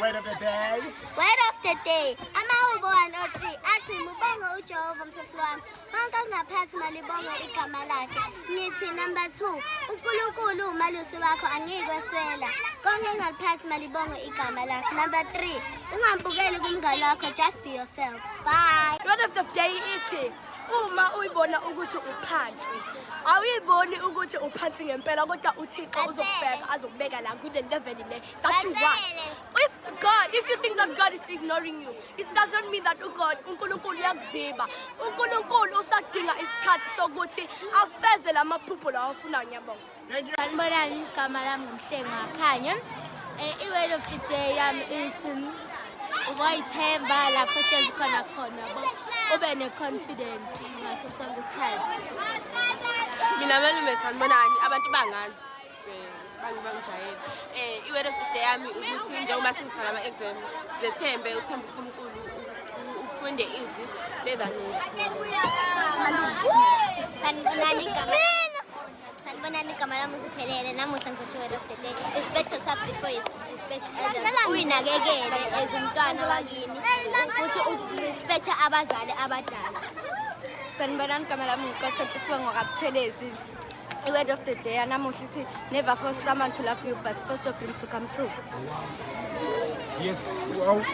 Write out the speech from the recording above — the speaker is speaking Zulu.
Word of the day. Word of the day. Amahubo 103 athi mubonge uJehova mphefumulo wami. Konke okungaphansi malibonge igama lakhe. Ngithi number 2, uNkulunkulu umalusi wakho angikweswela. Konke okungaphansi malibonge igama lakhe. Number 3, ungambukeli kumngane wakho, just be yourself. Bye. Word of the day ithi uma uyibona ukuthi uphansi, awuyiboni ukuthi uphansi ngempela, kodwa uThixo uzokubheka, azokubeka la kule level le that you want. If you think that God is ignoring you, it doesn't mean that uGod, uNkulunkulu uyakuziba. UNkulunkulu usadinga isikhathi sokuthi afeze lamaphupho lawa afunayo. Ngiyabonga. Thank you. Sanibonani, igama lami nguMhlengi Wakhanya. I-word of the day yami ithi uboyithemba lapho ohlezi khona khona yabo, ube ne-confident ngaso sonke isikhathi. Mina malume, sanibonani. Abantu bangazi, bangijayele. I-word of the day yami ukuthi njengoba sizibhala ama-exam, zethembe, uthembe uNkulunkulu, ufunde izwi bevangeli. Sanibonani, igama lami ziphelele. Namuhla ngizosho word of the day. Respect yourself before you respect others. Uyinakekele as umntwana wakini futhi urespect abazali abadala. Sanibonani, igama lami nguNkosi Sibongo kaButhelezi. I-word of the day yanamuhla ithi never force someone to love you, but force your dream to come true. Yes. Wow.